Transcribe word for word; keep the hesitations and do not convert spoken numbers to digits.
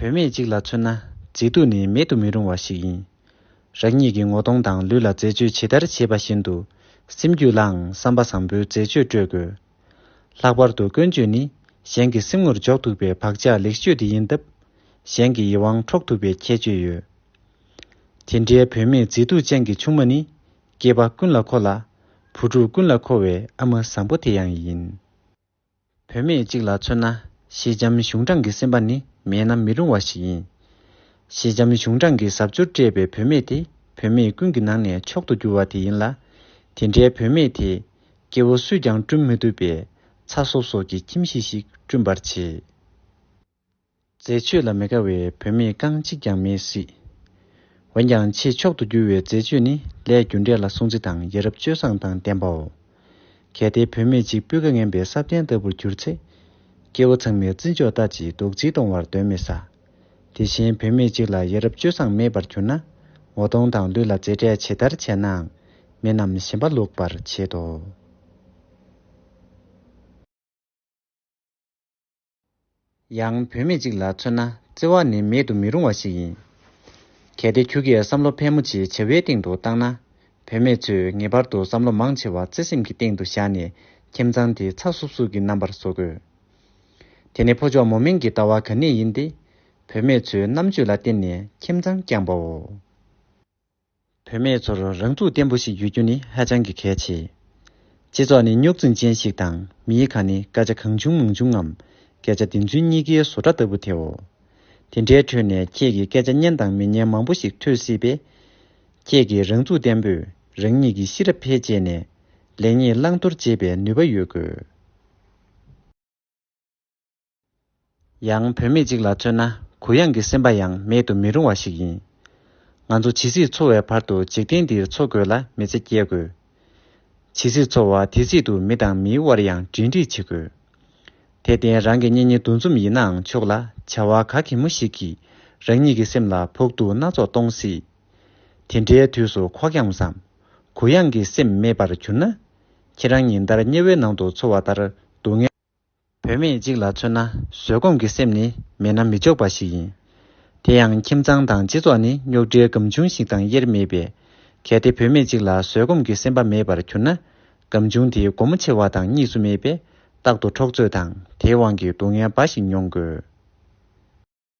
བུད་མེད་ཅིག་ལ་མཚོན་ན། མཛེས་སྡུག་ནི་མེད་དུ་མི་རུང་བ་ཞིག་ཡིན། རང་ཉིད་ཀྱི་ངོ་གདོང་དང་ལུས་ལ་འཛད་སྤྱོད་ཇི་ལྟར་བྱེད་པ་བཞིན་དུ། སེམས་རྒྱུད་ལའང་བསམ་པ་བཟང་པོའི་འཛད་སྤྱོད་སྤྲོད་དགོས། ལྷག་པར་དུ་ཀུན་སྤྱོད་ནི་གཞན་གྱི་སེམས་ངོར་འཇོག་ཐུབ་པའི་བག་ཆགས་ལེགས་བཅོས་དེ་ཡིན་སྟབས། གཞན་གྱི་ཡིད་དབང་འཕྲོག་ཐུབ་པའི་ཁྱད་ཆོས་ཡོད། དེ་འདྲའི་བུད་མེད་མཛེས་སྡུག་ཅན་གྱི་ཆུང་མ་ནི། སྐྱེས་པ་ཀུན་ལ་མཁོ་ལ། བུ་ཕྲུག་ཀུན་ལ་མཁོ་བའི་ཨ་མ་བཟང་པོ་དེ་ཡང་ཡིན། བུད་མེད་ཅིག་ལ་མཚོན་ན། ཤེས་ལྕམ་གཞུང་དྲང་གི་སེམས་པ་ནི་མེད་ན་མི་རུང་བ་ཞིག་ཡིན། ཤེས་ལྕམ་གཞུང་དྲང་གི་གཟབ་མཆོར་སྤྲས་པའི་བུད་མེད་དེ། བུད་མེད་ཀུན་གྱི་ནང་ནས་མཆོག་ཏུ་གྱུར་བ་དེ་ཡིན་ལ། དེ་འདྲའི་བུད་མེད་དེས་སྐྱེ་བོ་སུས་ཀྱང་བསྐྲུན་མི་ཐུབ་པའི་ཚ་སོབ་སོབ་ཀྱི་ཁྱིམ་གཞིས་ཤིག་བསྐྲུན་པར་བྱེད། འཛད་སྤྱོད་ལ་མི་དགའ་བའི་བུད་མེད་རྐང་གཅིག་ཀྱང་མེད་སྲིད། འོན་ཀྱང་ཆེས་མཆོག་ཏུ་གྱུར་བའི་འཛད་སྤྱོད་ནི་ལས་རྒྱུ་འབྲས་ལ་སྲུང་བརྩི་དང་ཡ་རབས་སྤྱོད་བཟང་དང་ལྡན་པའོ། གལ་ཏེ་བུད་མེད་ཅིག་སྤུས་ཀ་ངན་པའི་སྲབ་གདན་ལྟ་བུར་གྱུར་ཚེ། སྐྱེ་བོ་ཚང་མས་བརྩི་འཇོག་ལྟ་ཅི་རྡོག་རྫིས་གཏོང་བར་གདོན་མི་ཟ། དེ་བཞིན་བུད་མེད་ཅིག་ལ་ཡ་རབས་སྤྱོད་བཟང་མེད་པར་གྱུར་ན། ངོ་གདོང་དང་ལུས་ལ་མཛེས་སྤྲས་ཇི་ལྟར་བྱས་ནའང་། མི་རྣམས་ཞེན་པ་ལོག་པར་བྱེད་དོ། ཡང་བུད་མེད་ཅིག་ལ་མཚོན་ན། བརྩེ་བ་ནི་མེད་དུ་མི་རུང་བ་ཞིག་ཡིན། གལ་ཏེ་ཁྱོད་ཀྱིས་བསམ་བློ་ཕལ་མོ་ཆེ་བྱ་བའི་སྟེང་དུ་བཏང་ན། བུད་མེད་ཚོས་ངེས་པར་དུ་བསམ་བློ་མང་ཆེ་བ་བརྩེ་སེམས་ཀྱི་སྟེང་དུ་བཞག་ནས། ཁྱིམ་ཚང་དེ་ཚ་སུབ་སུབ་ཀྱི་རྣམ་པར་བཟོ་དགོས། དེ་ནི་ཕོ་མཆོག་མོ་དམན་གྱི་ལྟ་བ་ག་ནས་ཡིན་ཏེ། བུད་མེད་ཚོའི་རྣམ་དཔྱོད་ལ་བརྟེན་ནས་ཁྱིམ་ཚང་བསྐྱངས་པའོ། བུད་མེད་ཚོར་རང་ཚུགས་བརྟན་པོ་ཞིག་ཡོད་རྒྱུ་ནི་ཧ་ཅང་གི་གལ་ཆེ། སྤྱི་ཚོགས་ནི་རྙོག་འཛིང་ཅན་ཞིག་དང་། མིའི་ཁ་ནི་སྐད་ཆ་གང་བྱུང་མང་བྱུང་ངམ། སྐད་ཆ་བདེན་རྫུན་གཉིས་ཀའི་བཟོ་གྲྭ་ལྟ་བུ་དེའོ། དེ་འདྲའི་ཁྲོད་ནས་ཁྱེད་ཀྱིས་སྐད་ཆ་སྙན་དང་མི་སྙན་མང་པོ་ཞིག་ཐོས་སྲིད་པས། ཁྱེད་ཀྱིས་རང་ཚུགས་བརྟན་པོས་རང་ཉིད་ཀྱི་ཤེས་རབ་འཕེལ་བྱས་ནས། ལེགས་ཉེས་བླང་དོར་འབྱེད་པའི་ནུས་པ་ཡོད་དགོས། ཡང་བུད་མེད་ཅིག་ལ་མཚོན་ན། གུ་ཡངས་ཀྱི་སེམས་པ་ཡང་མེད་དུ་མི་རུང་བ་ཞིག་ཡིན། ང་ཚོ་ཇི་སྲིད་འཚོ་བའི་བར་དུ་འཇིག་རྟེན་འདིར་འཚོ་དགོས་ལ་མི་ཚེ་སྐྱེལ་དགོས། ཇི་སྲིད་འཚོ་བ་དེ་སྲིད་དུ་མི་དང་མིའི་དབར་ཡང་འབྲེལ་འདྲིས་བྱེད་དགོས། དེར་བརྟེན་རང་གི་གཉེན་ཉེ་འདུ་འཛོམས་ཡིན་ནའང་ཆོག་ལ། བྱ་བ་ག་གེ་མོ་ཞིག་གིས་རང་ཉིད་ཀྱི་སེམས་ལ་ཕོག་ཐུག་སྣ་ཚོགས་གཏོང་སྲིད། དེ་འདྲའི་དུས་སུ་ཁོག་ཡངས་སམ། གུ་ཡངས་ཀྱི་སེམས་མེད་པར་གྱུར་ན། ཁྱེད་རང་ཉིན་ལྟར་དམྱལ་བའི་ནང་དུ་འཚོ་བ་ལྟར་སྡུག་བསྔལ། བུད་མེད་ཅིག་ལ་མཚོན་ན། བཟོད་སྒོམ་གྱི་སེམས་ནི་མེད་ན་མི་ཆོག་པ་ཞིག་ཡིན། དེ་ཡང་ཁྱིམ་ཚང་དང་སྤྱི་ཚོགས་ནི་རྙོག་དྲའི་སྒམ་ཆུང་ཞིག་དང་དབྱེར་མེད་པས། གལ་ཏེ་བུད་མེད་ཅིག་ལ་བཟོད་སྒོམ་གྱི་སེམས་པ་མེད་པར་གྱུར་ན། སྒམ་ཆུང་དེ་སྒོ་མོ་ཕྱེ་བ་དང་གཉིས་སུ་མེད་པས། རྟག་ཏུ་འཕྲོག་རྩོད་དང་དེའི་དབང་གིས་སྡུག་བསྔལ་འབའ་ཞིག་མྱོང་དགོས།